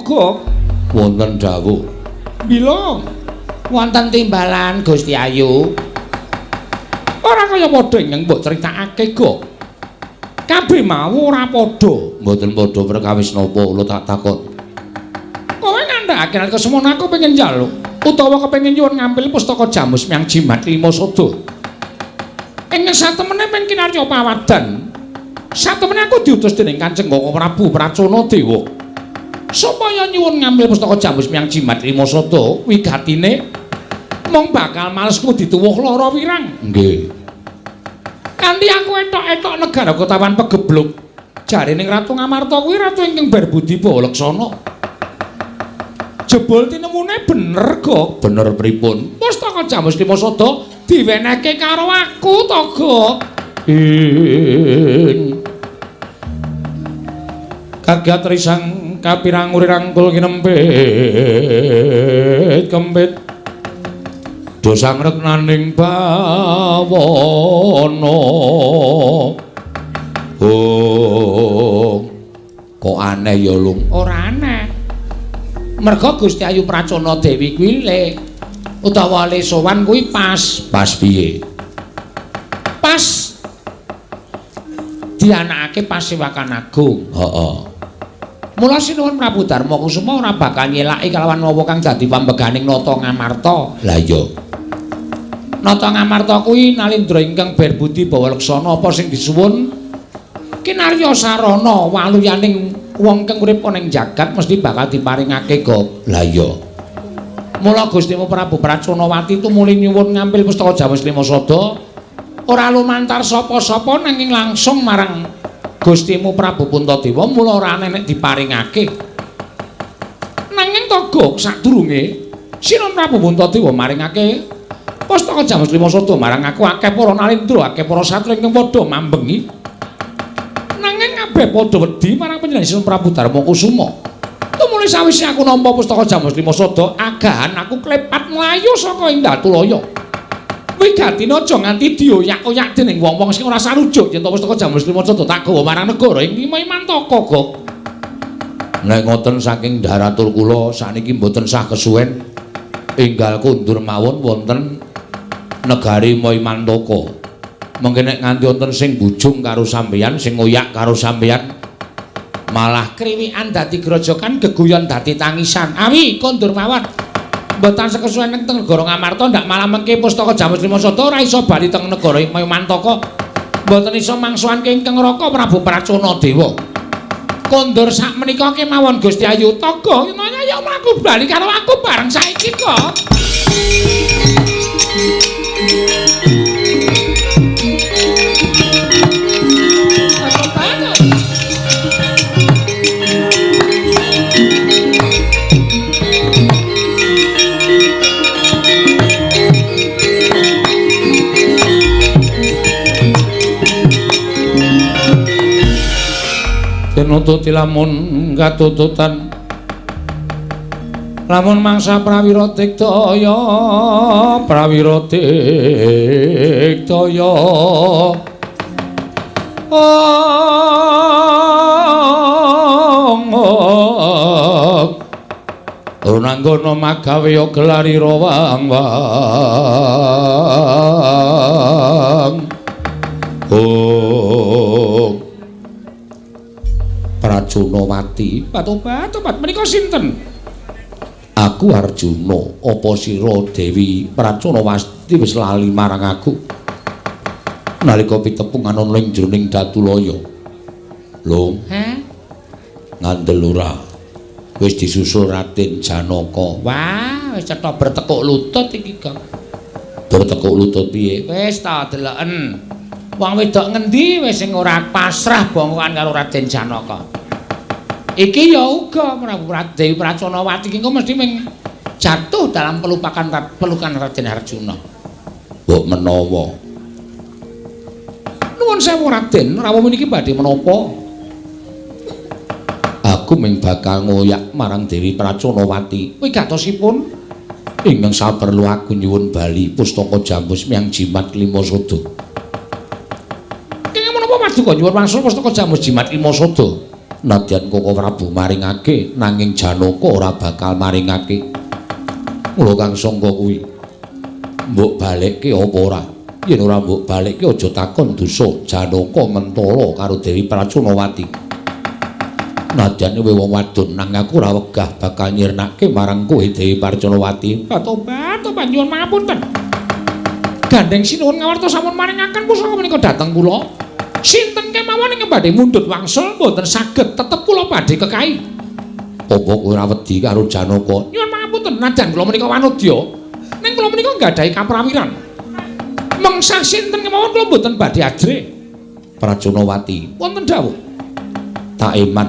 Gok. Wonten dawuh. Bila wonten timbalan Gusti Ayu. Ora kaya padha ingkang mbok critakake, Gok. Kabeh mau ora padha. Mboten padha perkawis napa kula tak takon. Kowe ngandhakake nalika semono aku pengen njaluk utawa kepengin nyuwun ngampil pustaka Jamus Miang Jimat Lima Sada. Ing satemene ping kinarya pawadan. Satemene aku diutus dening Kanjeng Koko Prabu Pracona Dewa. Supaya nyuwun ngambil pustaka Jamus Miang Jimat Lima Sada wigatine mung bakal malesku dituwuh lara wirang. Nggih. Kanthi aku etok-etok negara kotawan pegebluk. Jarene Ratu Ngamarta kuwi ratu ingkang berbudi bawa laksana. Jebul tinemune bener, Gok. Bener pripun? Pustaka Jamus Lima Sada diwenehke karo aku to, Gok. Ing kagiat risang kapirang rangkul kinempit kempit dosang reknaning bawana. Oh, kok aneh ya, Lung? Ora aneh. Merga Gusti Ayu Pracona Dewi kuwi le utawa le sowan kuwi pas. Pas piye? Pas dianakake Pasewakan Agung. Heeh. Mula Sinuwun Prabu Darma Kusuma ora bakal nyelaki kalawan wawa kang dadi pambeganing Nata Ngamarta. Lah iya. Nata Ngamarta kuwi nalindra ingkang berbudi bawa laksana apa sing disuwun kinarya sarana waluyaning wong kang urip ana ing jagat mesti bakal diparingake, Gok. Lah iya. Mula Gustimu Prabu Praconawati tumuli nyuwun ngampil pustaka Jamus Lima Sada ora lumantar sapa-sapa nanging langsung marang Gustimu Prabu Puntadewa, mula ora nenek diparingake. Nanging to, Gok, sadurunge Sinuwun Prabu Puntadewa maringake pustaka Jamus Lima Sada marang aku akeh para nalindra, akeh para satria ingkang padha mambengi. Nanging kabeh padha wedi marang panjenengan Sinuwun Prabu Darma Kusuma. Tumuli sawise aku nampa pustaka Jamus Lima Sada, agahan aku klepat mlayu saka ing Datulaya. Wigatine aja nganti dioyak-oyak dening wong-wong sing ora sarujuk yen pustaka Jamus Lima Sada tak gawa marang negara ing Imantaka, Gok. Nek ngoten saking daratur kula sakniki mboten sah kesuwen enggal kondur mawon wonten negari Imantaka. Mengke nek nganti wonten sing bujung karo sampeyan, sing ngoyak karo sampeyan, malah kriwikan dadi grojokan, geguyon dadi tangisan. Awi kondur mawon. Mboten sekesuwen ing negara Ngamarta ndak malah mengke pustaka Jamus Lima Sada ora iso bali teng negara Imantaka. Mboten iso mangsuhanke ingkang Raka Prabu Pracona Dewa. Kondur sak menika kemawon Gusti Ayu Taga, ya mlaku bali karo aku bareng saiki kok. Tinututi lamun katututan lamun mangsa prawira digdaya, prawira digdaya. Runanggono magawe gelari rawang-wang. Oh, Pracunawati, Batu-batu menika sinten? Aku Arjuna. Apa sira Dewi Pracunawati wis lali marang aku nalika pitepungan ana ing jroning Datulaya? Lho, he? Ngandel ora? Wis disusul Raden Janaka. Wah, wis cetha bertekuk lutut iki, Kang. Bertekuk lutut piye? Wis ta deleken. Wong wedok ngendi wis sing ora pasrah bongkoan karo Raden Janaka. Iki ya uga Prabu Dewi Praconawati iki mesti ming jatuh dalam pelukan Raden Arjuna. Mbok menawa. Nuwun sewu Raden, rawuh meniki badhe menapa? Aku ming bakal ngoyak marang Dewi Praconawati. Wigatosipun ingkang saperlu aku nyuwun bali pustaka Jamus Miang Jimat Lima Sada. Kenging menapa paduka nyuwun wangsul pustaka Jamus Jimat Lima Sada? Nadyan Koko Prabu maringake nanging Janaka ora bakal maringake. Mula kang sangka kuwi mbok balekke apa ora? Yen ora mbok balekke aja takon dosa Janaka mentala karo Dewi Praconawati. Nadyan kowe wong wadon nang aku ora wegah bakal nyirnake marang kowe Dewi Praconawati. Tobat, tobat nyuwun pangapunten. Gandeng sinuwun ngawarta sampun maringaken pusaka menika dhateng kula. Sinten kemawon ingkang badhe mundhut wangsul mboten saged tetep kula badhe kekahi. Apa kowe ora wedi karo Janaka? Nyuwun pangapunten, nadyan kula menika wanodya, ning kula menika nggadahi kaprawiran. Mengsah sinten kemawon kula mboten badhe ajrih. Praconawati, wonten dawuh. Tak eman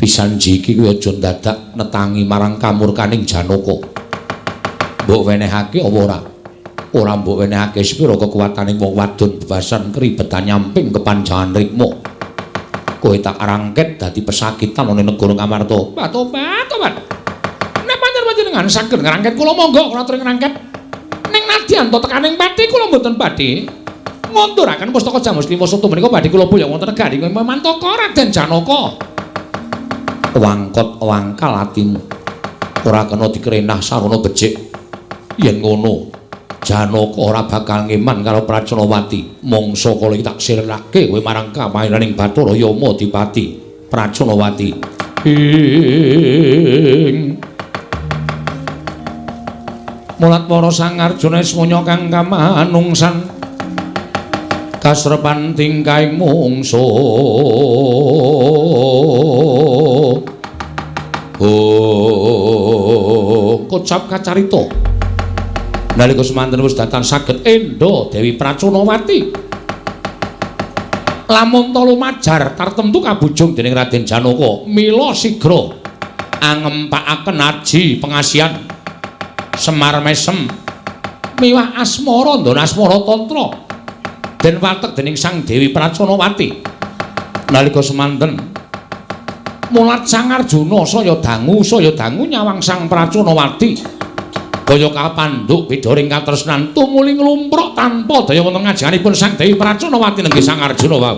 pisan jiki kuwi aja ndadak netangi marang kamurkaning Janaka. Mbok wenehake apa ora? Ora mbok wenehake sepira kekuwataning wong wadon bebasan kribetan nyamping kepanjangan rikma. Kowe tak rangket dadi pesakitan ana negara Ngamarta. Tobat, tobat. Nek pancen panjenengan saged ngrangket kula monggo kula aturi ngrangket. Ning nadyan to tekaning pati kula mboten badhe ngunduraken pustaka Jamus Lima Sata menika badhe kula boyong wonten negari Mantaka Raden Janaka. Wangkot wangkal atimu. Ora kena dikrenah sarana becik. Yen ngono Janaka ora bakal ngeman karo Praconawati. Mangsa kala iki tak sirnake kowe marang kamairaning Bathara Yama Dipati Praconawati. Ing Mulat para Sang Arjuna ismaya kang kamanungsan kasrepan tingkahing mungsuh. Oh, kocap kacarita. Nalika semanten wis datan saged endha Dewi Praconawati. Lamun ta lumajar tartemtu kabujung dening Raden Janaka, mila sigra angempakaken aji pengasihan Semar mesem miwah asmara ndana asmara tantra den watek dening Sang Dewi Praconawati. Nalika semanten mulat Sang Arjuna saya dangu nyawang Sang Praconawati. Kaya kapandhuk bidharing katresnan tumuli nglumpruk tanpa daya wonten ngajenganipun Sang Dewi Praconawati nenggih Sang Arjuna wau.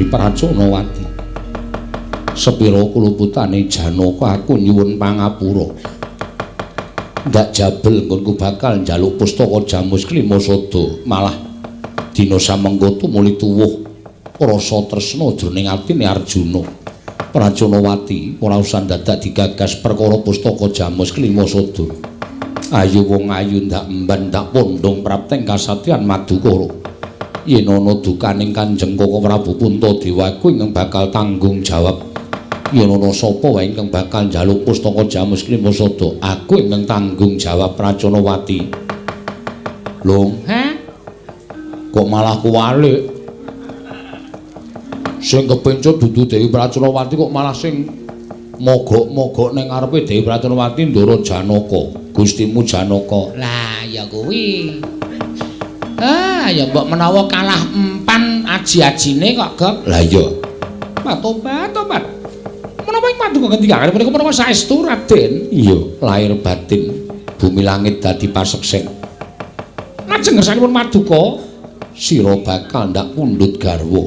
Praconawati, sepira kuluputane Janaka aku nyuwun pangapura. Ndak jabel nggonku bakal njaluk pustaka Jamus Klima Sada, malah dina samengko tumuli tuwuh rasa tresna jroning atine Arjuna. Praconawati ora usah dadak digagas perkara pustaka Jamus Klima Sada. Ayu wong ayu ndak emban ndak pondhong prapteng kasatyan Madukara. Yen ana dukaning Kanjeng Koko Prabu Puntadewa kuwi ingkang bakal tanggung jawab. Yen ana sapa wae ingkang bakal njaluk pustaka Jamus Klima Sada, aku ingkang tanggung jawab Praconawati. Lung, he? Kok malah kuwalik? Sing kepencut dudu Dewi Praconawati kok malah sing mogok-mogok ning ngarepe Dewi Praconawati Ndara Janaka, Gustimu Janaka. Lah ya kuwi. Ah, ya mbok menawa kalah empan aji-ajine kok, Gop. Lah iya. Tobat, tobat. Menapa ing paduka ngendikane menika menapa saestu Raden? Iya, lahir batin bumi langit dadi paseksen. Lajeng ngersanipun paduka sira bakal ndak pundhut garwa.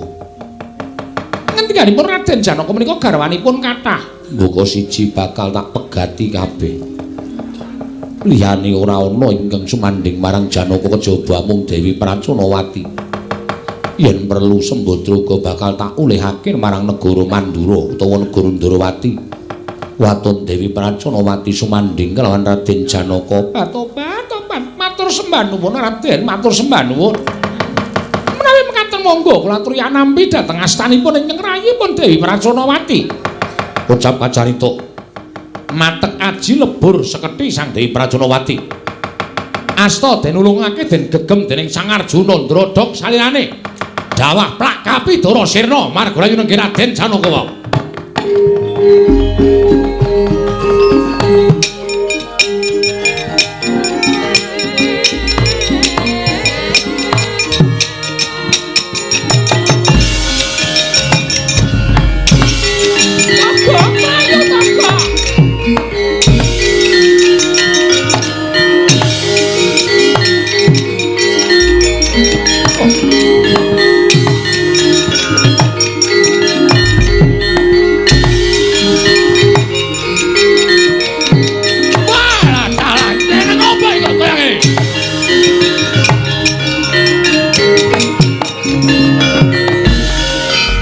Ngendikanipun Raden Janaka menika garwanipun kathah. Mboko siji bakal tak pegati kabeh. Liyane ora ana ingkang sumandhing marang Janaka kejaba mung Dewi Praconawati. Yen perlu Sembadra uga bakal tak ulihake marang negara Mandura utawa negara Ndrawati. Waton Dewi Praconawati sumandhing kelawan Raden Janaka. Tobat, tobat, matur sembah nuwun Raden, matur sembah nuwun. Menawi mekaten monggo kula aturi anampi dhateng astanipun ingkang rayipun Dewi Praconawati. Ucap kacarita. Matek aji lebur seketi Sang Dewi Praconawati. Asta den ulungake den gegem dening Sang Arjuna ndrodhok salirane. Dawah plak kapidara sirna marga layu nenggih Raden Janaka wau.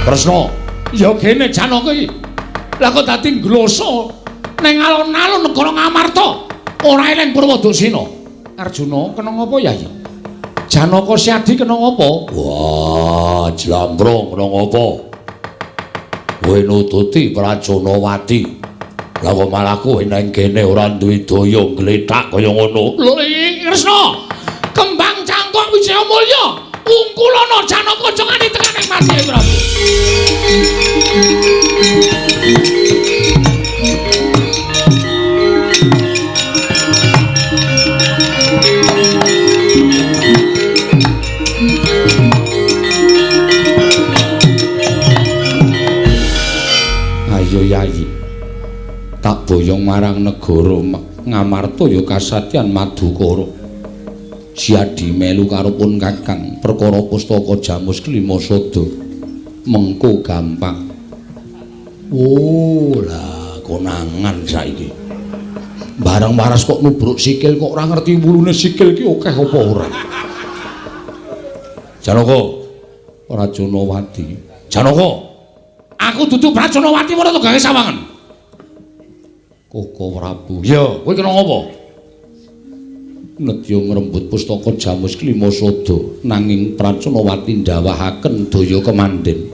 Kresna, ya kene Janaka iki. Lah kok dadi ngloso ning alun-alun negara Ngamarta, ora eling Purwadasina. Arjuna kena ngapa ya? Janaka Siadi kena ngapa? Wah, jlambrong kena ngapa? Kowe nututi Prajanawati. Lah kok malah kowe nang kene ora duwe daya glethak kaya ngono. Lho Kresna, kembang cangkok Wijaya Mulya, ungkulana Janaka aja nganti tekan ing mati Prabu. Ayo Yayi, tak boyong marang negara Ngamarta ya kasatyan Madukara. Siadi melu karo pun Kakang perkara pustaka Jamus Kelima Sada mengko gampang. Oh lah konangan saiki. Barang waras kok nubruk sikil kok ora ngerti wulune sikil ki akeh apa ora. Janaka Prajanawati. Janaka, aku dudu Prajanawati ora to gawe sawangan. Koko Prabu. Ya, kowe kena ngapa? Nedya ngrembut pustaka Jamus Kelima Sada nanging Prajanawati ndawahaken daya kemandhen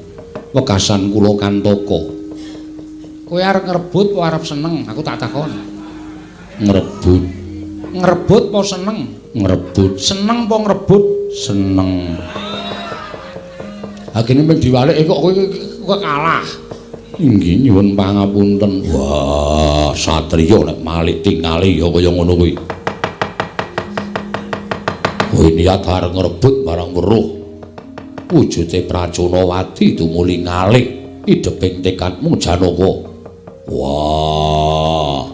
wekasan kula kantaka. Kowe arep ngrebut apa arep seneng? Aku tak takon. Ngrebut. Ngrebut apa seneng? Ngrebut. Seneng apa ngrebut? Seneng. Ha kene mung diwalike kok kowe kok kalah. Inggih nyuwun pangapunten. Wah, satriya nek malik tingali ya kaya ngono kuwi. Kowe niat arep ngrebut barang weruh wujude Prajanawati tumuli ngalih ideping tekadmu Janaka. Wah,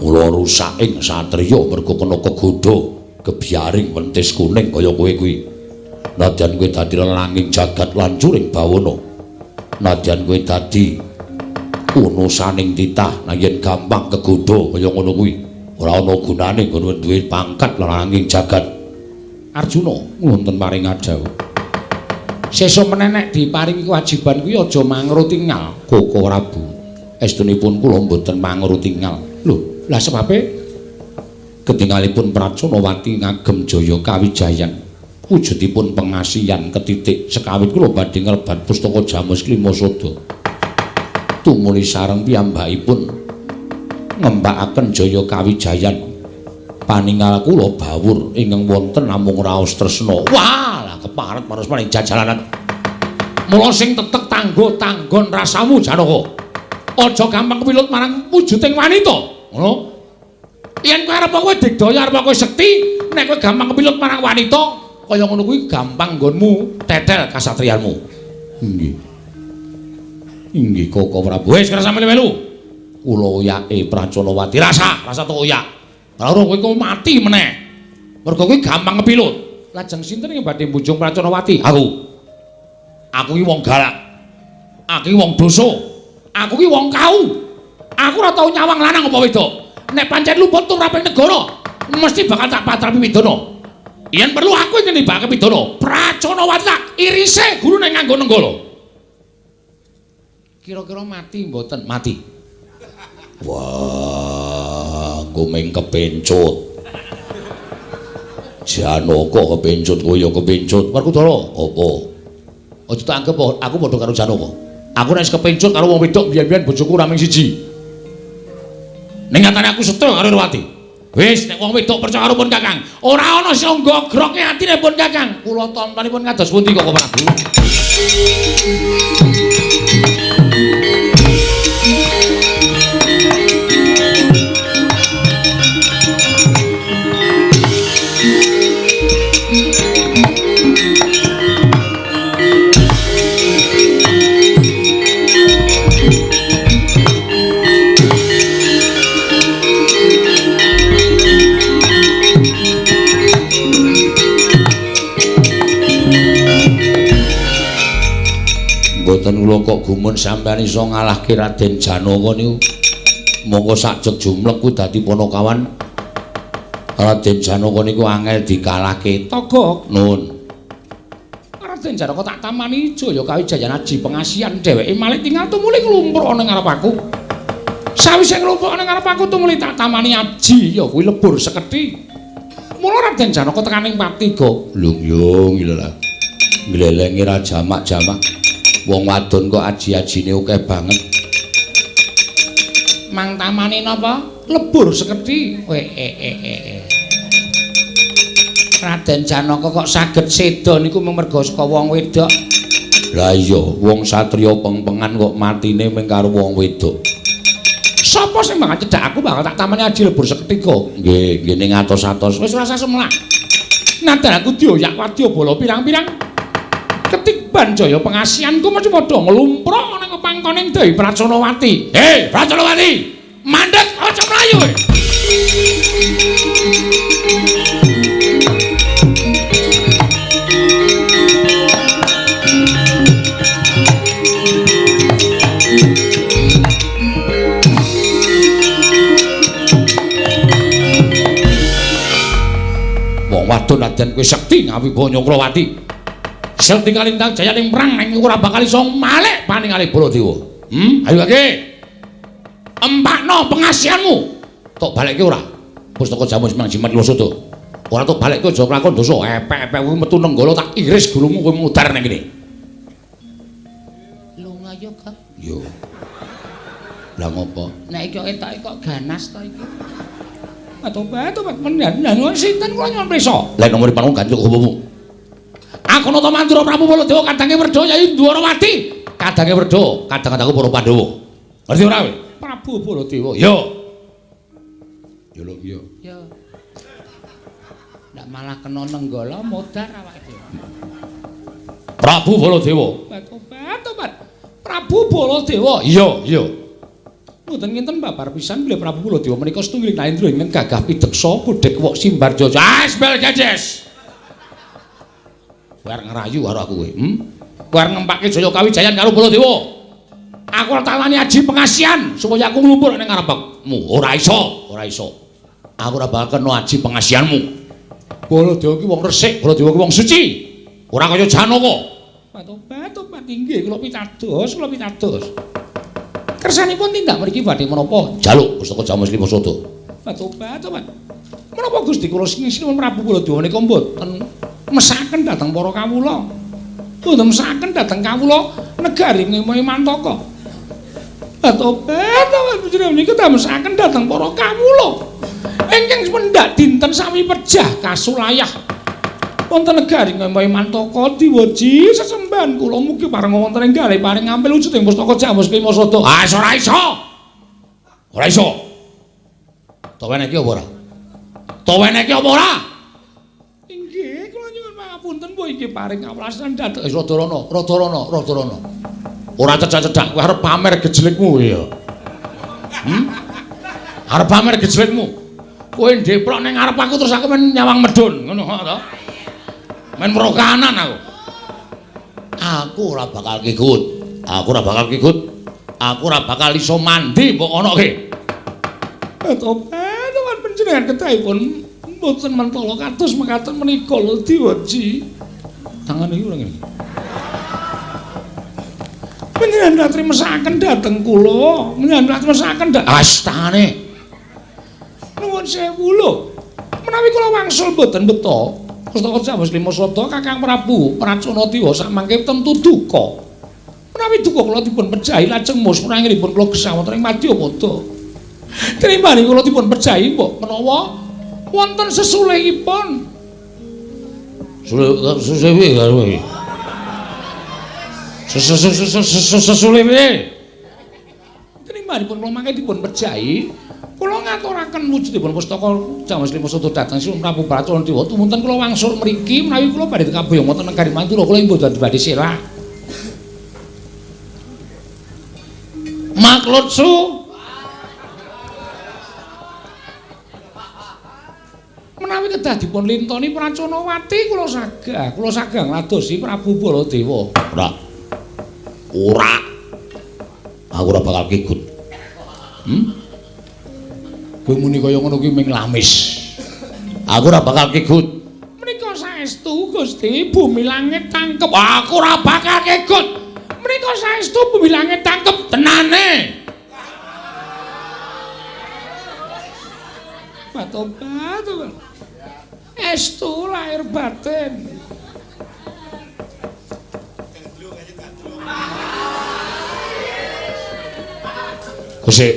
mula rusaking satriya mergo kena kegodha gebyaring wentis kuning kaya kowe kuwi. Nadyan kowe dadi lelanging jagat lancuring bawana, nadyan kowe dadi unusaning titah, yen gampang kegodha kaya ngono kuwi ora ana gunane nggon duwe pangkat lelanging jagat. Arjuna wonten paring adhawuh. Sesuk meneh nek diparingi kewajiban kuwi aja mangro tingal. Koko Prabu, estunipun kula mboten mangro tingal. Lho, lah sebabe ketingalipun Prajanawati ngagem jaya kawijayan, wujudipun pengasihan ketitik sekawit kula badhe ngrebat pustaka Jamus Kelima Sada. Tumuli sareng piyambakipun ngembakaken jaya kawijayan. Paningal kula bawur ingkang wonten namung raos tresna. Wah, lah keparet marus maring jajalanan. Mula sing tetek tanggo tanggon rasamu Janaka. Aja gampang kepilut marang wujuding wanita. Ngono. Yen kowe arep kowe digdaya arep kowe sekti, nek kowe gampang kepilut marang wanita, kaya ngono kuwi gampang nggonmu tetel kasatriyanmu. Inggih. Inggih Koko Prabu. Wis kira sampe melu. Kula oyake Prajanawati. Rasa, rasa tok oyak. Ora kowe kok mati meneh. Mergo kowe gampang kepilut. Lajeng sinten ing badhe mbujung Prajanawati? Aku. Aku iki wong galak. Aku iki wong dosa. Aku iki wong kau. Aku ora tau nyawang lanang apa wedok. Nek pancen luput tumraping negara, mesti bakal tak patrapi pidana. Yen perlu aku ing nibake pidana. Prajanawati tak irise gurune nganggo nenggala. Kira-kira mati mboten? Mati. Wah, gumeng kepencut. Janaka kepencut kaya kepencut. Werkudara, apa? Aja tak anggep aku padha karo Janaka. Aku nek kepencut karo wong wedok biyen-biyen bojoku ora mung siji. Ning nyatane aku setra karo Irwati. Wis nek wong wedok percaya karo pun Kakang, ora ana sing nggroke atine pun Kakang. Kula tontonipun kados pundi Koko Prabu? Mboten kula kok gumun sampeyan iso ngalahke Raden Janaka niku. Monggo sak jeg jumlek kuwi dadi panakawan. Raden Janaka niku angel dikalahke. Togok nuwun. Raden Janaka tak tamani Jaya Kawijayan aji pengasihan dheweke malih tinggal tumuli nglumpruk ana ngarep aku. Sawise nglumpruk ana ngarep aku tumuli tak tamani aji ya kuwi lebur sekedhi. Mula Raden Janaka tekaning pati go. Lung-yung iki lho. Glelenge ra jamak-jamak. Wong wadon kok aji-ajine akeh banget. Mang tamani napa? Lebur sekedhi. Raden Janaka kok saged seda niku mung merga saka wong wedok. Lah iya, wong satriya pengpengan kok matine mung karo wong wedok. Sapa sing bakal cedhak aku bakal tak tamani aji lebur sekedhi kok. Nggih, nggih ning atos-atos. Wis ora usah sumelak. Nadyan aku dioyak wadyabala pirang-pirang. Ketikban jaya pengasihanku mesti padha nglumpruk ana pangkoning Dewi Pracanawati. Hei, Pracanawati, mandek aja mlayu kowe. Wong wadon nadyan kowe sekti ngawibawa Nyakrawati. Sekti kalintang jaya ning perang ning ora bakal iso malik paningale Baladewa. Ayo ake. Empakno pengasihanmu. Tok balekke ora? Pustaka Jamus Mang Jimat Losada. Ora tok balekke aja lakon dosa. Epek-epek kuwi metu nenggala tak iris gulumu kowe mudhar ning kene. Lunga yo, Kak. Yo. Lah ngopo? Nek iki kok kok ganas to iki. Tobat tobat menan sinten kula nyuwun prisa. Lah nomor panggung ganti hukummu. Aku nata Mandura Prabu Baladewa kadange Werda Yayi Ndwarawati. Kadange Werda, kadang-kadangku para Pandhawa. Ngerti ora kowe? Prabu Baladewa. Yo. Yo lho yo. Yo. Ndak malah kena nenggala modar awake dhewe. Prabu Baladewa. Tobat tobat. Prabu Baladewa. Iya, iya. Mboten nginten babar pisan bilih Prabu Baladewa menika setunggiling naendra ingkang gagah pideksa godhek wok Simbarjaja. Asbel gajes. Kowe arep ngrayu karo aku kowe. Kowe arep ngempake Jaya Kawijayan karo Baladewa. Aku ora tawani aji pengasihan supaya aku nglumpur ning ngarepmu. Ora iso, ora iso. Aku ora bakal kena aji pengasihanmu. Baladewa ki wong resik, Baladewa ki wong suci. Ora kaya Janaka. Tobat tobat inggih kula pitados, kula pitados. Kersanipun tindak mriki badhe menapa? Jaluk pustaka Jamus Lima Sada. Tobat tobat. Menapa Gusti kula sing Sinuwun Prabu Baladewa nika mboten mesaken dhateng para kawula. Mboten mesaken dhateng kawula negari Ngimantaka. Tobat tobat panjenengan niku ta mesaken dhateng para kawula. Ingkang pendak dinten sami pejah kasulayah. Wonten negari Ngimantaka diweji sesembahan kula mugi pareng wonten ing galih paring ngampil wujuding pustaka Jamus Lima Sada. Ah ora iso. Ora iso. To weneki apa ora? To weneki apa ora? Inggih, kula nyuwun pangapunten mbok inggih paring kawelasan dhateng Radarana, Radarana, Radarana. Ora cedhak-cedhak kowe arep pamer gejlekmu ya. Arep pamer gejlekmu. Kowe ndeprok ning ngarep aku terus aku men nyawang medhun, ngono to. Men merokanan aku. Aku ora bakal kikut. Aku ora bakal kikut. Aku ora bakal iso mandi mbok onoke. Tobat, tobat panjenengan kedahipun mboten mentala kados mekaten menika lho diweji. Tangane iki ora ngene. Panjenengan latri mesaken dhateng kula, panjenengan latri mesaken as tangane. Nuwun sewu lho. Menawi kula wangsul mboten beto. Pustaka Jamus Lima Sada Kakang Prabu Pracana Dewa samangke tentu duka. Menawi duka kula dipun pejahi lajeng musprangipun kula gesang wonten ing madyapada. Tinimbang kula dipun pejahi mbok menawa wonten sesulihipun. Sule piye karo iki? Sesule piye? Tinimbang kula mangke dipun pejahi, kula ngaturaken wujudipun pustaka Jamus Lima Sada dhateng Sinuwun Prabu Pracana Dewa tumunten kula wangsul mriki menawi kula badhe kaboyong wonten negari Mandura kula mboten badhe selak. Maklutsu menawi kedah dipun lintoni Pracanawati kula sagah ngladosi Prabu Baladewa. Ora. Ora. Aku ora bakal kegut. Kowe muni kaya ngono kuwi ming lamis. Aku ora bakal kegut. Menika saestu Gusti, bumi langit tangkep. Aku ora bakal kegut. Menika saestu bumi langit tangkep tenane. Batobat. Estu lahir batin. Gusti,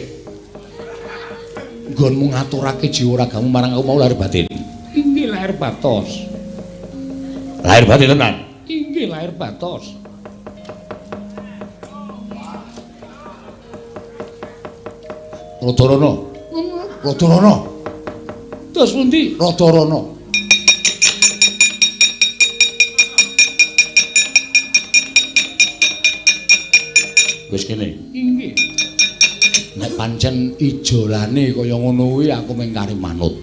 nggonmu ngaturake jiwa ragamu marang aku mau lahir batin. Inggih lahir batos. Lahir batin tenan. Inggih lahir batos. Rada rono. Rada rono. Terus pundi? Rada rono. Wis kene. Inggih. Nek pancen ijolane kaya ngono kuwi aku mung kari manut.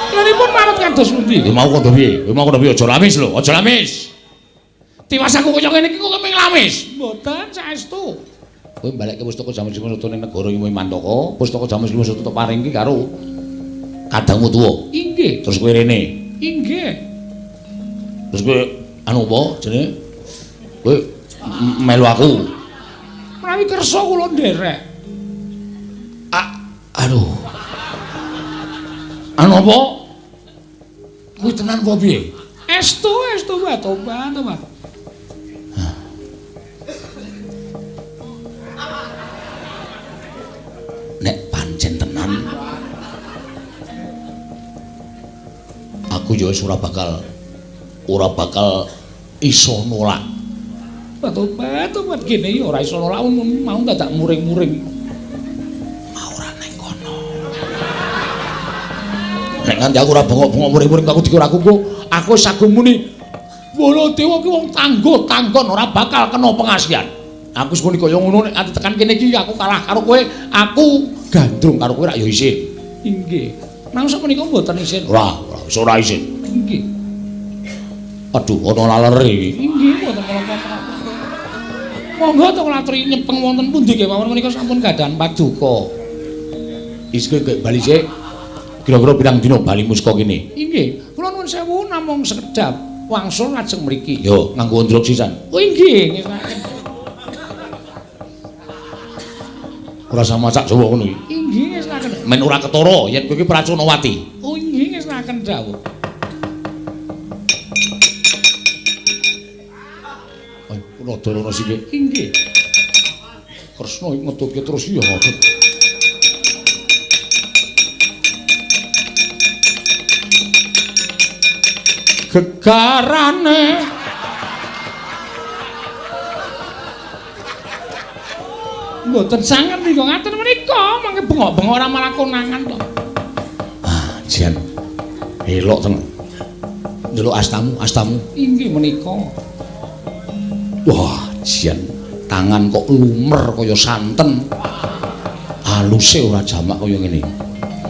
Lha manut kados pundi? Kowe mau kandha piye? Kowe mau kandha piye? Aja lamis lho, aja lamis. Tiwas aku kaya ngene iki kok mung lamis. Mboten saestu. Kowe balekke pustaka Jamus Lima Sada ning negara Imantaka, pustaka Jamus Lima Sada tok paringke karo kadangmu tuwa. Inggih. Terus kowe rene. Inggih. Terus kowe anu apa jenenge? Kowe melu aku. Menawi kersa kula nderek. Aduh. Anu apa? Kuwi tenan apa piye? Estu, estu tobat, tobat. Nek pancen tenan aku ya wis ora bakal iso nolak. Tobat, tobat gene ya ora iso nolak mau dadak muring-muring. Mau ora neng kono. Nek nganti aku ora bengok-bengok muring-muring aku dikira aku engko aku wis sagung muni Baladewa ki wong tangguh tanggon ora bakal kena pengasihan. Aku wis muni kaya ngono nek nganti tekan kene iki aku kalah karo kowe, aku gandrung karo kowe rak ya isin. Inggih. Nang sak menika mboten isin. Ora, ora wis ora isin. Inggih. Aduh, ana lalere iki. Inggih, mboten menapa-menapa. Monggo to kula aturi nyepeng wonten pundi kemawon menika sampun gadhahan paduka. Wis kowe bali sik. Kira-kira pirang dina balimu saka kene? Inggih, kula nuwun sewu namung sekedhap wangsul lajeng mriki. Yo, nganggo ndrok sisan. Oh inggih, ngesaken. Ora sama sak Jawa ngono iki. Inggih, ngesaken. Men ora ketara yen kowe iki Praconawati. Oh inggih, ngesaken dawuh. Rada rono sithik. Inggih. Kresna iki ngetuke terus ya. Gegarane mboten sanget niku ngaten menika mangke bengok-bengok ora malah konangan to. Ah, jan. Elok tenan. Ndelok astamu, astamu. Inggih menika. Wah, jan tangan kok lumer kaya santen. Aluse ora jamak kaya ngene.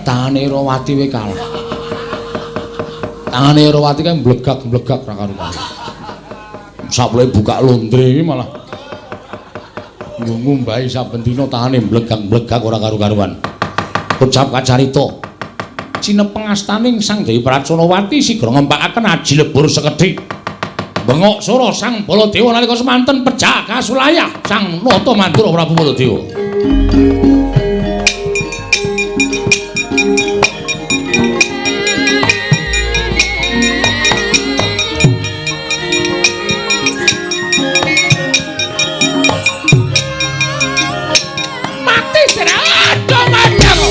Tangane Rawati wae kalah. Tangane Rawati kae mblegak-mblegak ra karu-karu. Sapleke buka londre iki malah ngumbahi saben dina tangane mblegak-mblegak ora karu-karuan. Kocap kacarita. Cinepeng astaning Sang Dewi Praconawati sigra ngempakaken aji lebur sekedhik. Bengok sora Sang Baladewa nalika semanten pejah kasulayah Sang Nata Mandura Prabu Baladewa. Mati sira aduh madang.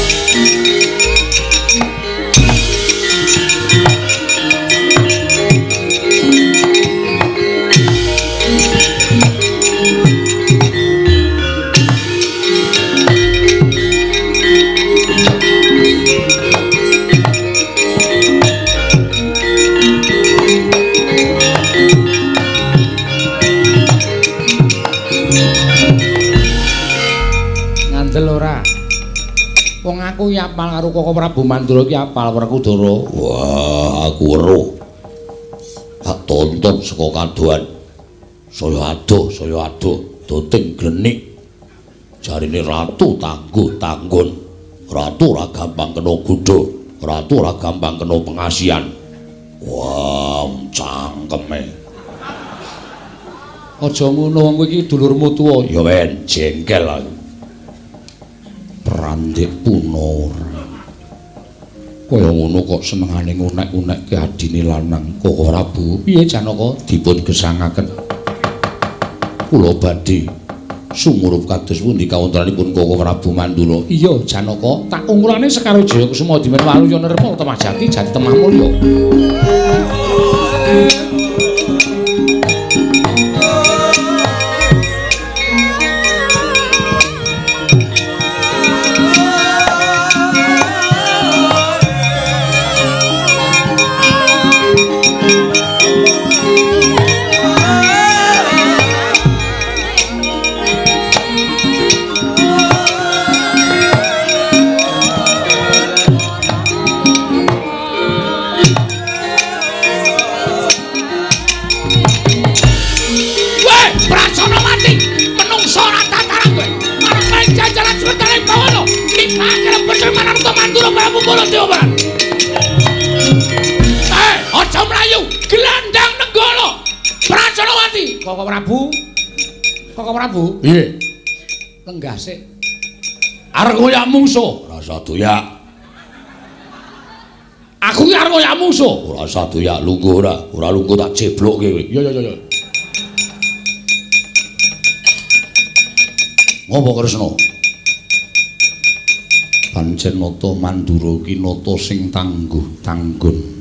Ngandel ora? Wong aku ki apal karo Koko Prabu Mandura ki apal Werkudara. Wah, aku weruh. Tak tonton saka kadohan. Saya adoh doting glenik. Jarine ratu tangguh tanggun. Ratu ora gampang kena godha, ratu ora gampang kena pengasihan. Wah, cangkeme. Aja ngono wong kowe iki dulurmu tuwa. Ya men, jengkel aku. Prandik puna ora. Kaya ngono kok senengane ngunek-unekke adine lanang. Koko Prabu, piye Janaka dipun gesangaken? Kula badhe sumurup kados pundi kawontenanipun Koko Prabu Mandura? Iya Janaka, tak ungkulane Sekar Wijaya Kusuma dimen Waluya Nirmala Temah Jati Jati Temah Mulya. Aja mlayu, gelandang Nenggala. Pracanawati. Koko Prabu. Koko Prabu. Piye? Lenggah sik. Arep ngoyak mungsuh, ora usah doyak. Aku ki arep ngoyak mungsuh, ora usah doyak lungguh ora. Ora lungguh tak jeblokke kowe. Iya iya iya. Ngopo Kresna? Pancen nata Mandura ki nata sing tangguh tanggun.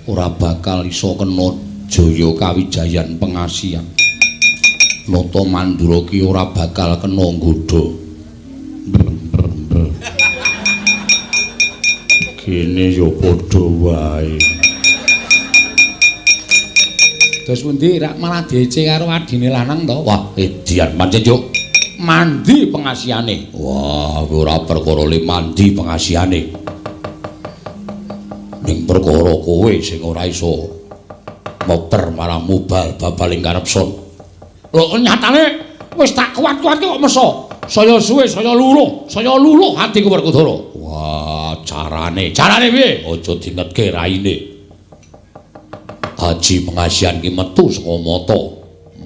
Ora bakal iso kena jaya kawijayan pengasihan. Nata Mandura ki ora bakal kena nggodha. Kene ya padha wae. Terus pundi rak malah diece karo adine lanang to? Wah, edian pancen yo. Mandi pengasihane. Wah, ora perkara le mandi pengasihane. Ning perkara kowe sing ora iso moper marang mubal babaling karepson. Lho nyatane wis tak kuat-kuatke kok meso. Saya suwe, saya luluh atiku Werkudara. Wah, carane. Carane piye? Aja dingetke raine. Haji pengasihan ki metu saka mata.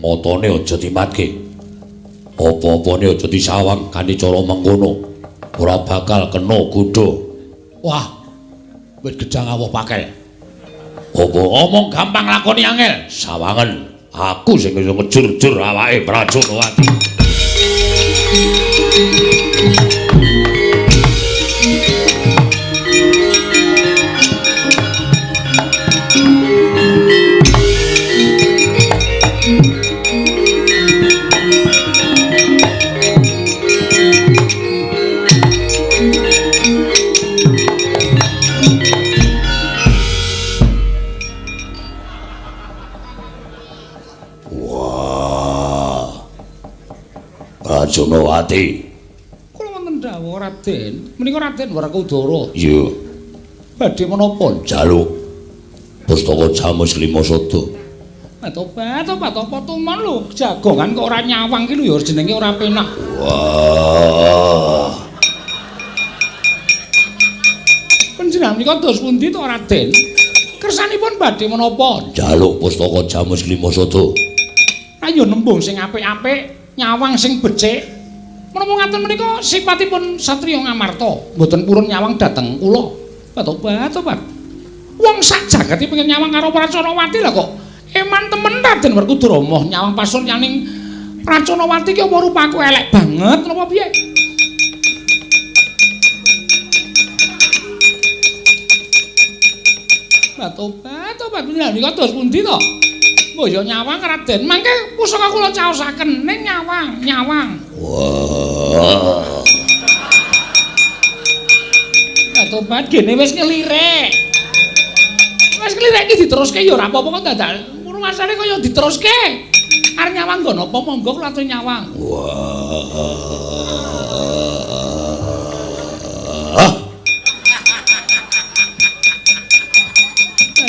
Matane aja dimatke. Apa-apane aja disawang kanthi cara mengkono. Ora bakal kena godha. Wah. Wit gedang awoh pakel. Apa omong gampang lakoni angel? Sawangen aku sing iso ngejur-jur awake Prajanawati. Prajanawati. Kula wonten dawuh Raden, menika Raden Werkudara. Iya. Badhe menapa? Njaluk pustaka Jamus Lima Sada. Tobat, tobat apa tumon lho, jagongan kok ora nyawang ki lho ya jenenge ora penak. Wah. Panjenengan menika dos pundi to Raden? Kersanipun badhe menapa? Njaluk pustaka Jamus Lima Sada. Ayo nembung sing apik-apik. Nyawang sing becik. Menapa ngaten menika sipatipun satriya Ngamarta, mboten purun nyawang dhateng kula. Tobat, tobat. Wong sak jagate pengen nyawang karo Pracanawati lah kok. Eman temen Raden Werkudara moh nyawang pasuryaning Pracanawati ki apa rupaku elek banget napa piye? Tobat, tobat menika dos pundi to? Mbok ya nyawang Raden, mangke pusaka kula caosaken ning nyawang, nyawang. Wah. Tobat gene wis ngelirek. Wis ngelirek iki diteruske ya ora apa-apa kok dadak rumasane kaya diteruske. Arep nyawang nggo napa monggo kula atur nyawang. Wah.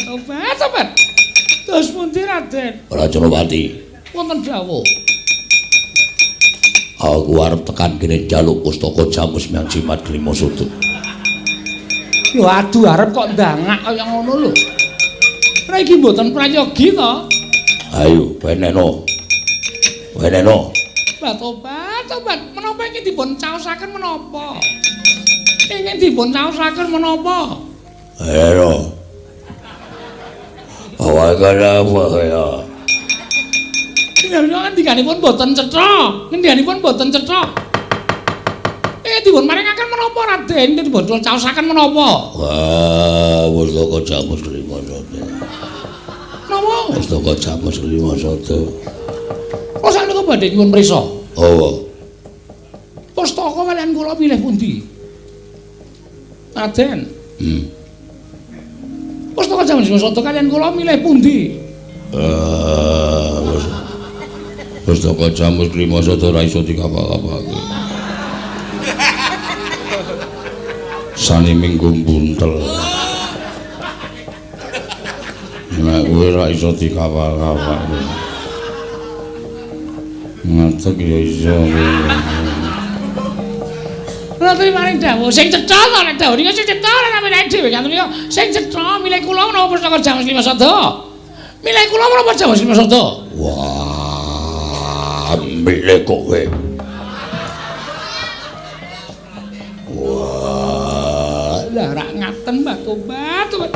Tobat, tobat. Terus pundi Raden? Prajanawati. wonten dawuh. Aku arep tekan kene njaluk pustaka Jamus Miang Jimat Kelima Sada. Lho aduh arep kok ndangak kaya ngono lho. Ora iki mboten prayogi to. Ayo weneno. Weneno. Tobat, tobat. Menapa iki dipun caosaken menapa? Ingin dipun caosaken menapa? Ayo. Awak apa ya? Ngendikanipun boten cetha. Ngendikanipun boten cetha. Dipun maringaken menapa Raden? Dipun caosaken menapa? Wah, pustaka Jamus Kelima Sada. Napa? Pustaka Jamus Kelima Sada. Kok sakmenika badhe nyuwun prisa? Apa? Pustaka kaliyan kula milih pundi? Raden. Pustaka Jamus Kelima Sada kaliyan kula milih pundi? Pustaka Jamus Kelima Sada ora iso dikapak-kapake. Sani minggu buntel. Nek kowe ora iso dikapal-kapake. Ngadeg ya iso. Ora maring dawuh sing cetha to nek dawuh niku sing cetha ora milih dhewe kanthi niku sing cetha milih kula menapa pustaka Jamus Kelima Sada. Milih kula menapa Jamus Kelima Sada? Wah, milih kowe. Wah, lah rak ngaten Mbah Tobat.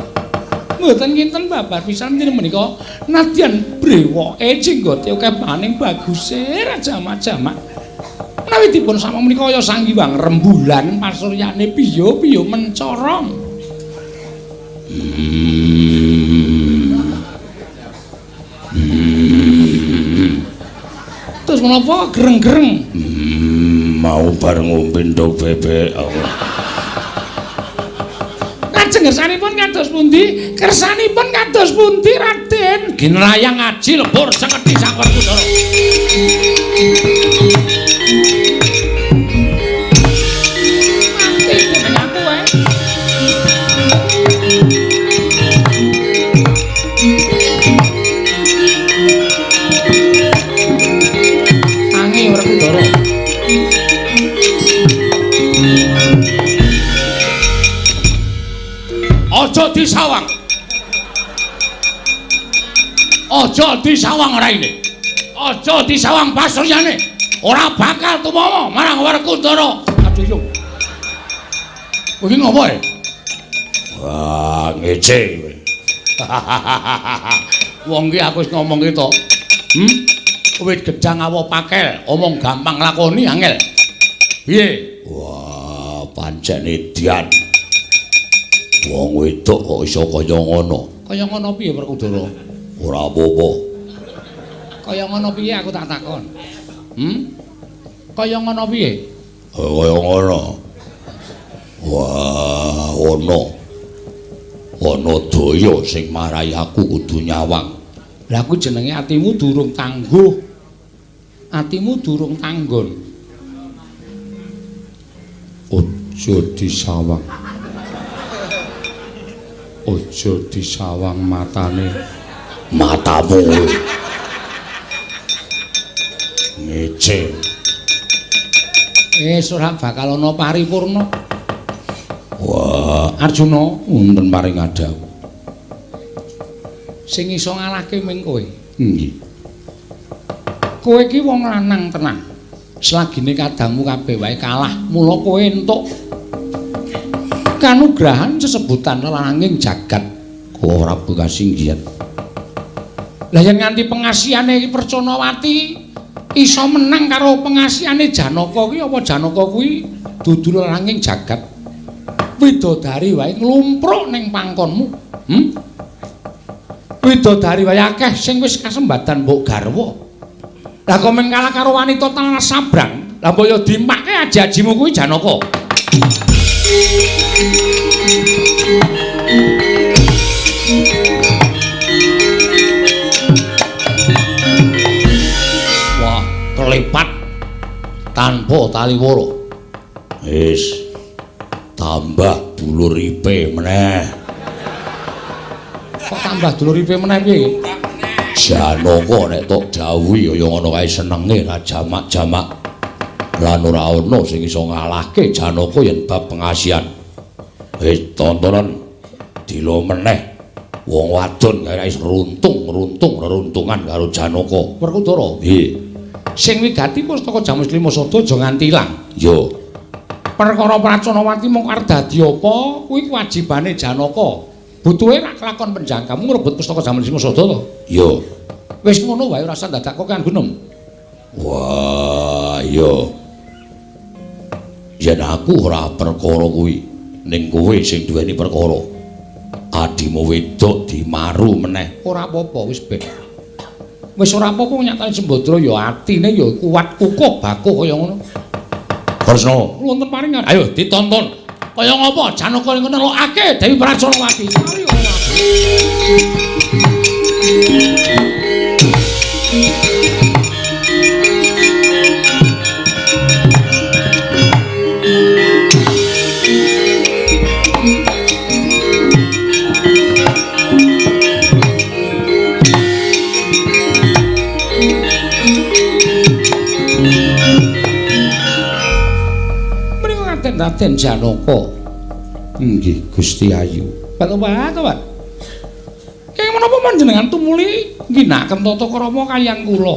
Mboten kinten babar pisan menika nadyan brewoke jenggote akeh maning baguse ra jamak-jamak. Menawi dipun sama menika kaya Sang Hyang rembulan pasuryane piyo-piyo mencorong. Terus menapa gereng-gereng? Mau bar ngombe ndok bebek. Lajeng kersanipun kados pundi? Kersanipun kados pundi Raden? Ginrayang ngaji lebur sengeti Sang Werkudara. Mati dening aku wae. Tangi Werkudara. Aja disawang. Aja disawang raine. Aja disawang pasuryane. Ora bakal tumawa marang Werkudara. Aduh yo. Kowe iki ngopo e? Wah, ngece kowe. Wong ki aku wis ngomong ki to. Wit gedang awa pakel, omong gampang lakoni angel. Piye? Wah, pancen edian. Wong wedok kok iso kaya ngono. Kaya ngono piye Werkudara? Ora apa-apa. Kaya ngono piye aku tak takon. Kaya ngono piye? Kaya ngono. Wah, ana. Ana daya sing marai aku kudu nyawang. Lah kuwi jenenge atimu durung tangguh. Atimu durung tanggon. Aja disawang. Aja disawang matane. Matamu. Ngece. Wis ora bakal ana paripurna. Wah, Arjuna wonten paring adhawuh. Sing iso ngalahke ming kowe. Nggih. Kowe iki wong lanang tenan. Selagine kadangmu kabeh wae kalah, mula kowe entuk kanugrahan sesebutan lelanging jagat. Kowe ora bekasinggihan. Lah yen nganti pengasihane iki Percanawati iso menang karo pengasihane Janaka kuwi, apa Janaka kuwi dudu lelanging jagat? Widodari wae nglumpruk ning pangkonmu. Widodari wae akeh sing wis kasembadan mbok garwa. Lah kok mung kalah karo wanita tanah sabrang, lah mbok yo dimake aji-ajimu kuwi Janaka. Wah, kelepat tanpa taliwara. Wis tambah dulur ipe meneh. Kok tambah dulur ipe meneh piye? Janaka nek tok dawuhi kaya ngono kae senenge ra jamak-jamak. Lan ora ana sing iso ngalahke Janaka yen bab pengasihan. Tontonan dilo meneh. Wong wadon kae wis runtung-runtung reruntungan karo Janaka. Werkudara. Nggih. Sing wigati pustaka Jamus Lima Sada aja nganti ilang. Yo. Perkara Pracanawati mung arep dadi apa kuwi kewajibane Janaka. Butuhe ra kelakon penjangkamu ngrebut pustaka Jamus Lima Sada to? Yo. Wis ngono wae ora usah dadak kok kan gunem. Wah, yo. Yen aku ora perkara kuwi, ning kowe sing duweni perkara. Adimu wedok dimaru meneh. Ora apa-apa wis ben. Wis ora apa-apa nyatane Sembadra ya atine ya kuat kukuh bakuh kaya ngono. Kresna, wonten paringan. Ayo ditonton. Kaya ngapa Janaka ing nelokake Dewi Pracanawati. Mari ora. Raden Janaka. Nggih, Gusti Ayu. Bapak. Kenging menapa panjenengan tumuli ngginakaken tata krama kaliyan kula?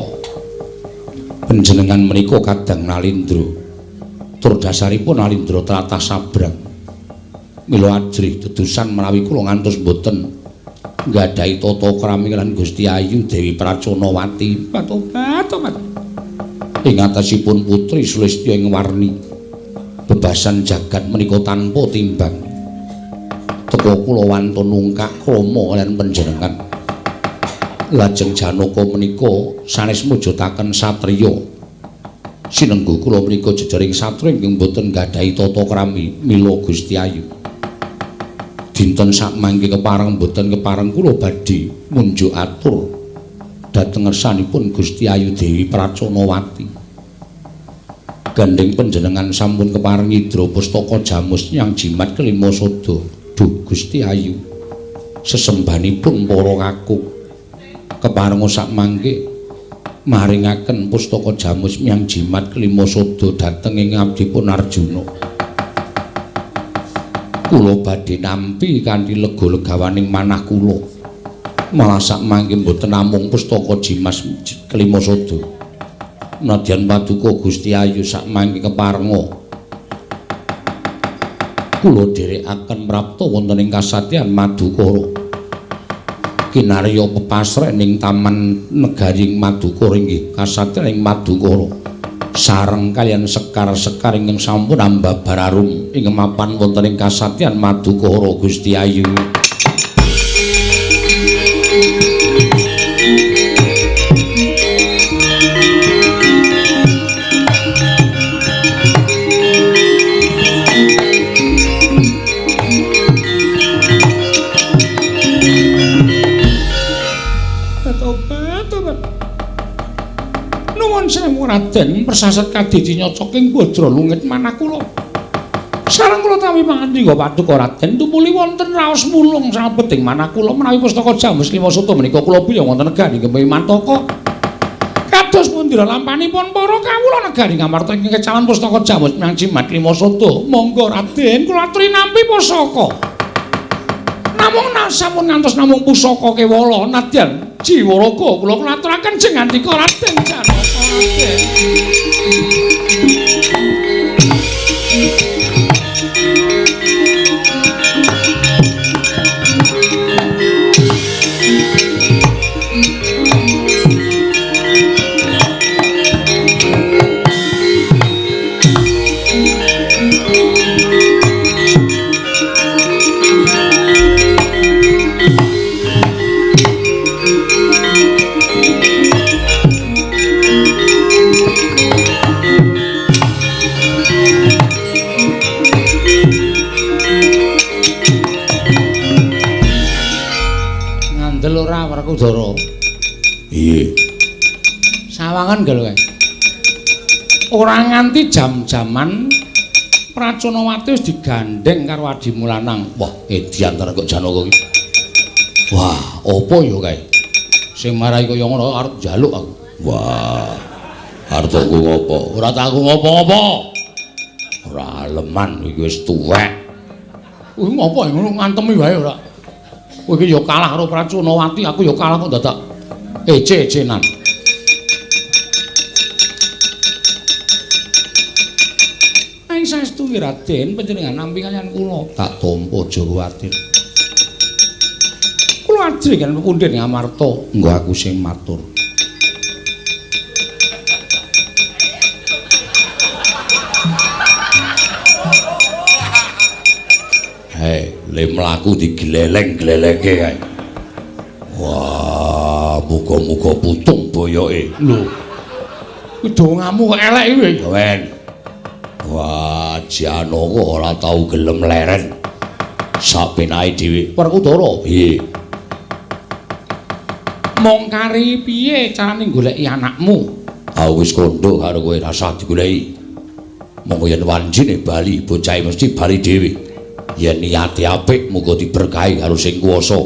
Panjenengan menika kadang Nalindra. Tur dasaripun Nalindra tlatah sabrang. Mila ajrih dedusan menawi kula ngantos mboten nggadahi tata krami lan Gusti Ayu Dewi Pracanawati. Bapak. Ing atasipun putri Sulistya ing warni bebasan jagat menika tanpa timbang. Teka kula wantun nungkak krama lan panjenengan. Lajeng Janaka menika sanes mujudaken satriya. Sinengguh kula menika jejering satriya ingkang boten nggadahi tata krami mila Gusti Ayu. Dinten sakmangke kepareng boten kepareng kula badhe munjuk atur dhateng ngersanipun Gusti Ayu Dewi Pracanawati. Gandeng panjenengan sampun kepareng nyidra pustaka Jamus nyang jimat kelima sada. Duh Gusti Ayu, sesembahanipun para kakung kepareng sakmangke maringaken pustaka Jamus nyang jimat kelima sada dhateng ing abdipun Arjuna. Kula badhe nampi kanthi lega-legawaning manah kula. Malah sakmangke mboten namung pustaka jimas kelima sada. Nadyan paduka Gusti Ayu sakmangke keparenga kula dherekaken prapta wonten ing kasatyan Madukara. Kinarya pepasren ing taman negari Madukara inggih kasatyan ing Madukara sareng kaliyan sekar-sekar ingkang sampun ambabar arum ing mapan wonten ing kasatyan Madukara Gusti Ayu. Raden persasat kadiji nyocoking bodra lungit manah kula. Sareng kula tawi pangandika paduka Raden tumuli wonten raos mulung salebeting manah kula menawi pustaka Jamus Lima Sada menika kula biyang wonten negari Gempi Mantaka. Kados pundi lampanipun para kawula negari Ngamarta ingkang kecawan pustaka Jamus menyang Jimat Lima Sada. Monggo Raden kula aturi nampi pusaka. Namung sampun ngantos namung pusaka kewala nadyan jiwa raga kula aturaken jeng ngandika Raden Janaka. Werkudara. Iya. Sawangan gelo kae. Ora nganti jam-jaman Pracanawati wis digandheng karo adimu lanang. Wah, edian tenan kok Janaka iki. Wah, apa ya kae? Sing marai kaya ngono arep njaluk aku. Wah. Arep aku ngopo? Ora tak aku ngopo-ngopo. Ora aleman iki wis tuwek. Kuwi ngopo ngono ngantemi wae ora. Kowe iki ya kalah karo Pracunawati, aku ya kalah kok dadak ece-ecenan. Aing saestu Raden panjenengan nampi kaliyan kula. Tak tampa aja kuwatir. Kula ajri kan pepundhen Ngamarta, nggo aku sing matur. Hei, le mlaku digleleng-glelengke kae. Wah, muga-muga putung boyoke. Lho. Kuwi dongamu kok elek iki. Wen. Wah, Janaka ora tau gelem leren. Sapenake dhewe. Werkudara. Piye? Mong kari piye carane goleki anakmu? Aku wis kandha karo kowe rasah digoleki. Monggo yen wancine bali, bocahe mesti bali dhewe. Yen niate apik muga diberkahi karo sing kuwasa.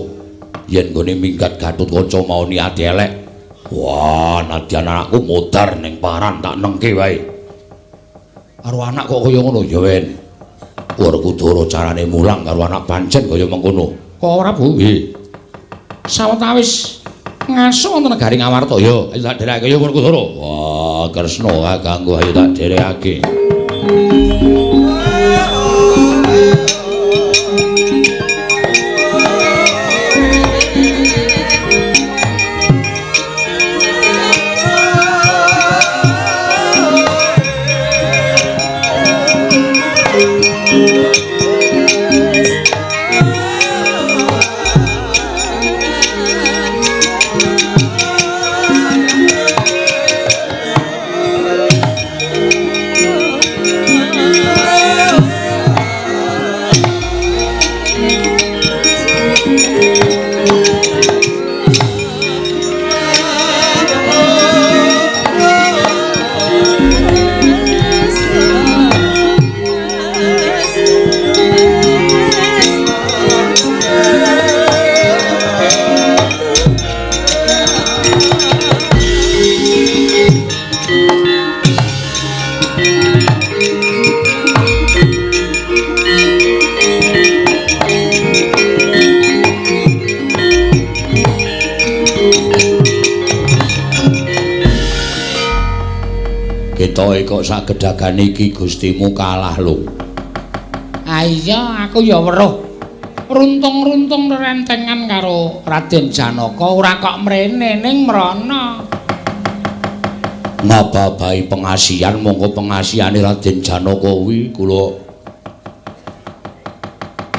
Yen nggone minggat Gatotkaca mau niate elek, wah, nadyan anakku modar ning paran tak nengke wae. Karo anak kok kaya ngono ya wen. Werkudara carane mulang karo anak pancen kaya mengkono. Kok ora, Bu? Nggih. Sawetawis ngaso wonten negari Ngamarta ya, ayo tak derekake ya Werkudara. Wah, Kresna kakangku ayo tak derekake. Ketoke kok sak gedagan iki Gustimu kalah lho. Ha iya, aku ya weruh. Runtung-runtung rentengan karo Raden Janaka ora kok mrene ning mrana. Ngababahi pengasihan mongko pengasihane Raden Janaka kuwi kula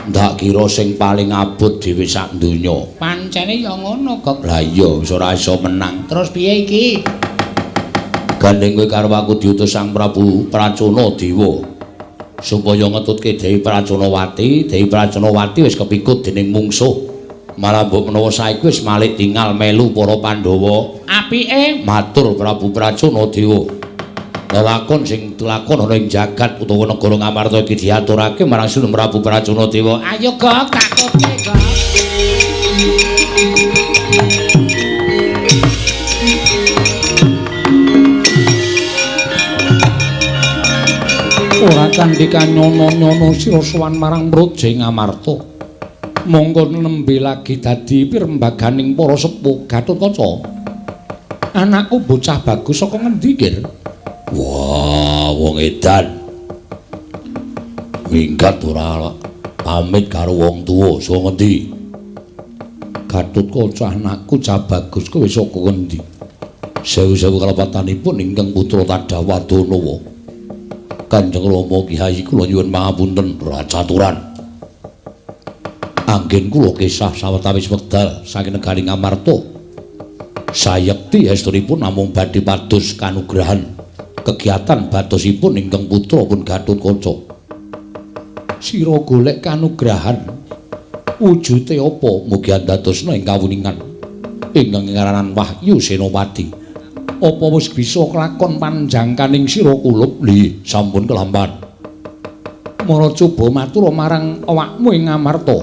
ndak kira sing paling abot dhewe sak donya. Pancene ya ngono, Gok. Lah iya wis ora iso menang. Terus piye iki? Gandeng kowe karo aku diutus Sang Prabu Pracona Dewa supaya ngetutke Dewi Pracunawati. Dewi Pracunawati wis kepikut dening mungsuh. Malah mbok menawa saiki wis malik tingal melu para Pandhawa. Apike matur Prabu Pracona Dewa. Lelakon sing lakon ana ing jagat utawa negara Ngamarta iki diaturake marang Sunan Prabu Pracona Dewa. Ayo Gok, takutke Gok. Ora kandhika nyono-nyono sira sowan marang Praja Ngamarta. Monggo nembe lagi dadi pirembaganing para sepuh Gatotkaca. Anakku bocah bagus saka ngendi, Gir? Wah, wong edan. Minggat ora pamit karo wong tuwa, saka ngendi? Gatotkaca anakku cah bagus kowe saka ngendi? Sewu-sewu kalepatanipun ingkang putra Tadawadanawa. Kanjeng Rama Kyai kula nyuwun pangapunten racaturan. Anggen kula kesah sawetawis wekdal saking negari Ngamarta. Sayekti estunipun namung badhe pados kanugrahan kegiatan badosipun ingkang putra pun Gatotkaca. Sira golek kanugrahan wujute apa? Mugi andadosna ing kawuningan ingkang ngaranan Wahyu Senopati. Apa wis bisa kelakon panjangkaning sira kulup? Li, sampun kelampan. Mara coba matur marang awakmu ing Ngamarta.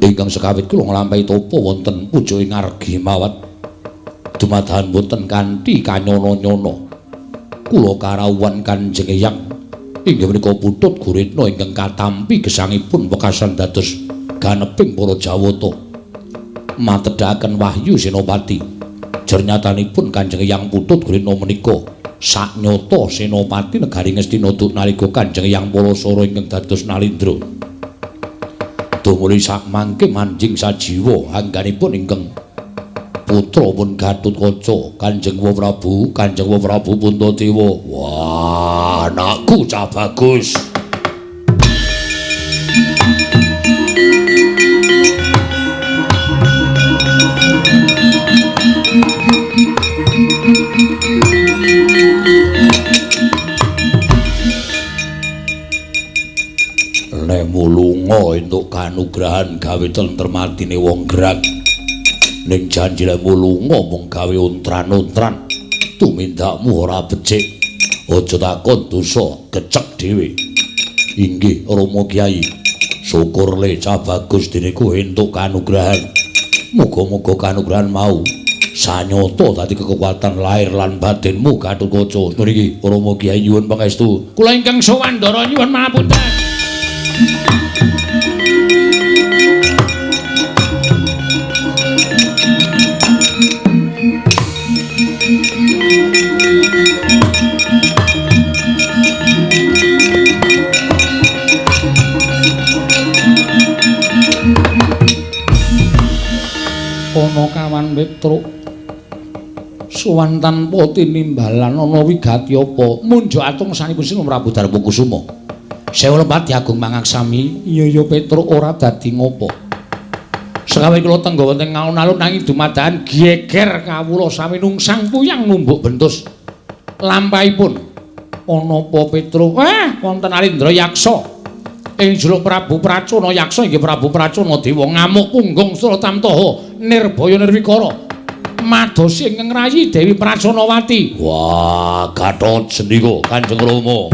Ingkang sekawit kula nglampahi tapa wonten pucuking Argi Mawat. Dumadakan boten kanthi kanyono-nyono. Kula karawuhan Kanjeng Eyang inggih menika Putut Guritna ingkang katampi gesangipun wekasan dados ganeping para Jawata. Matedhaken wahyu Senopati. Jernyatanipun Kanjeng Eyang Putut Guritna menika saknyata Senopati negari Ngastina duk nalika Kanjeng Eyang Parasara ingkang dados Nalindra. Tumuli sakmangke manjing sajiwa angganipun ingkang putra pun Gatotkaca Kanjeng Prabu, Kanjeng Prabu Puntadewa. Wah, anakku cah bagus. Lemu lunga entuk kanugrahan gawe tentrem atine wong gerak. Ning janji lemu lunga mung gawe untran-untran, tumindakmu ora becik. Aja takon dosa kecek dhewe. Inggih Rama Kyai. Syukur le cah bagus dene kowe entuk kanugrahan. Muga-muga kanugrahan mau sanyata dadi kekuatan lahir lan batinmu Gatotkaca. Niki Rama Kyai nyuwun pangestu. Kula ingkang sowan ndara nyuwun pangapunten. Ana kawan Petruk sowan tanpa tinimbalan ana wigati apa munjuk atung sanipun Sri Prabu Darmakusuma. Sewu lepat Agung mangaksami. Iya ya Petruk ora dadi ngopo. Sekawe kula tengga wonten alun-alun nanging dumadakan geger kawula sami nungsang puyang numbuk bentus lampahipun. Ana apa Petruk? Wonten Alindra Yaksa. Ing juluk Prabu Pracona Yaksa inggih Prabu Pracona Dewa ngamuk punggung Suratamtaha nirbaya nirwikara madosi ingkang rayi Dewi Praconawati. Wah, Gatot sendika Kanjeng Rama.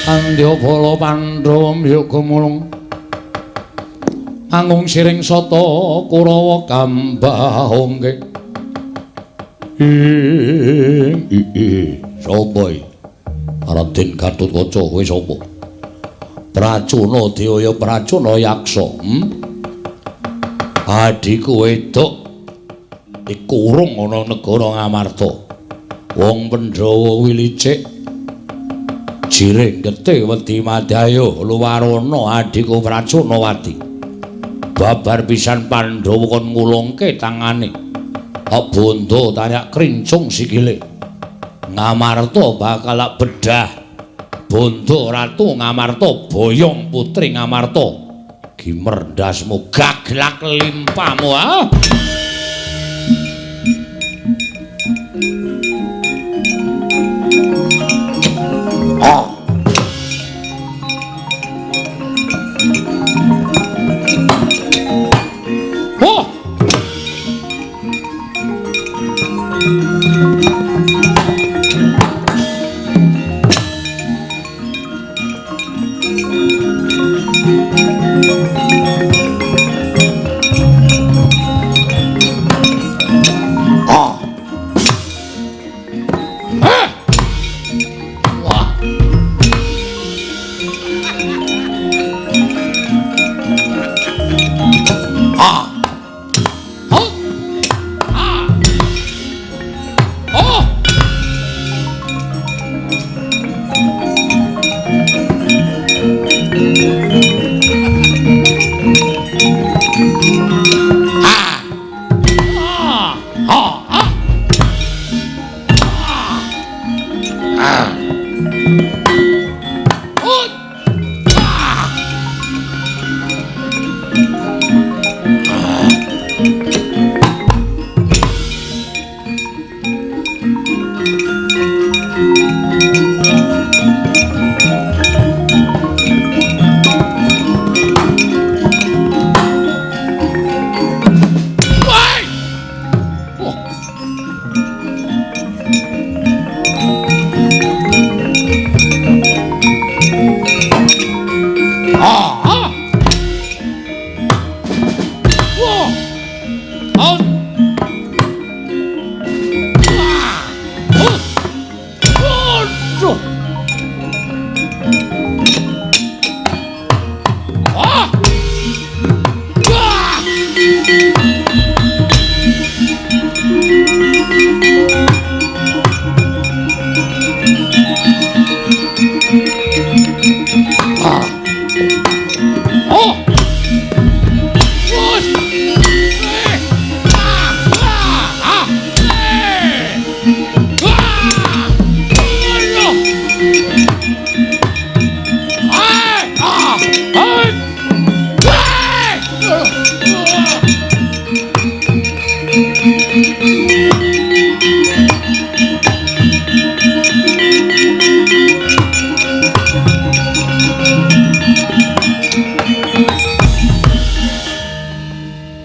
Andya bala Pandhawa mbyoga mulung mangung siring sata Kurawa kambahongke. Ing sapa iki? Raden Gatotkaca kowe sapa? Pracona Dewa Pracona Yaksa. Adhiku wedok dikurung ana negara Ngamarta. Wong Pandhawa kuwi licik. Jiring getih wedi madaya luwarana adhiku Praconawati. Babar pisan Pandhawa kon ngulungke tangane. Bondo tayak krincung sikile. Ngamarta bakal bedah. Bondo ratu Ngamarta boyong putri Ngamarta. Gimer ndasmu gaglak limpamu ah. Oh.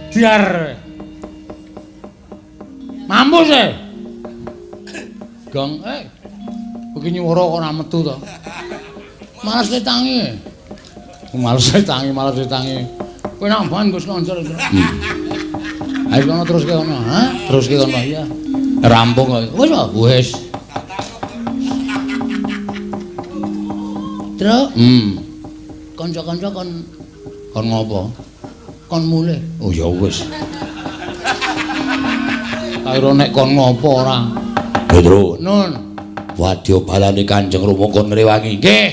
Diar. Mampus e. Gong, Iki nyuwara kok ora metu to. Males tangi. Males tangi, males tangi. Kowe nang ban Gus Lonjor. Ayo kono terus ke kono, ha? Terus ke kono iya. Rampung kok. Wis to, wis. Truk. Kanca-kanca kon ngopo? Kon mulih. Oh ya wis. Kira nek kon ngopo ora? Petro. Nun. Wadya balane Kanjeng Rama kon ngrewangi. Nggih.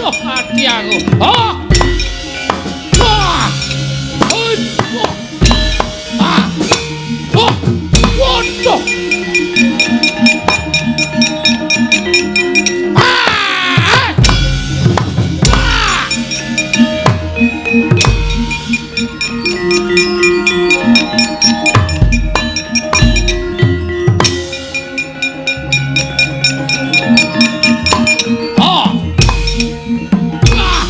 Wah, mati aku. Oh. Wah. Wah. Ah. Oh. Waduh. Ah. Ah. Ah. Ah.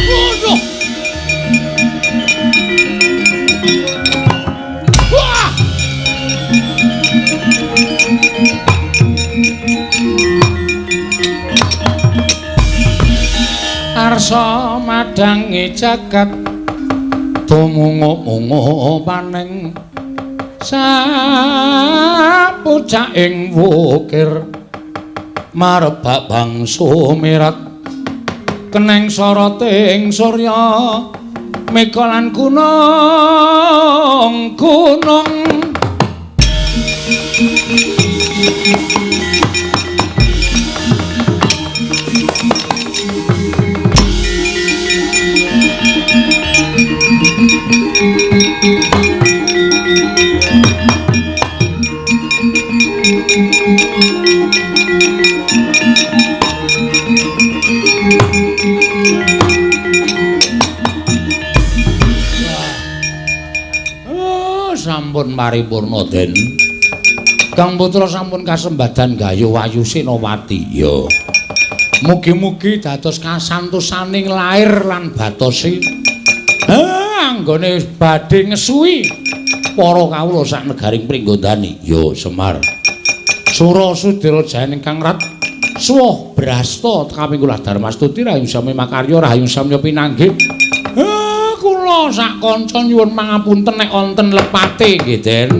Waduh. Wah. Arsa madangi jagat tumungu-mungu paning sapucaking wukir marebak bangsa mirat keneng soroting surya mega lan gunung gunung. Oh, sampun paripurna Den. Kang Putra sampun kasembadan gayuh Wayu Senowati. Ya. Mugi-mugi dados kasantosaning lair lan batosi. Anggone badhe ngesuwi para kawula sak negaring Pringgondani. Ya, Semar. Sura Sudira Jayan ingkang rat suwah brasta kaping kula Darmastuti rahayu sami makarya rahayu samya pinanggih. Kula sak kanca nyuwun pangapunten nek wonten lepate nggih Den.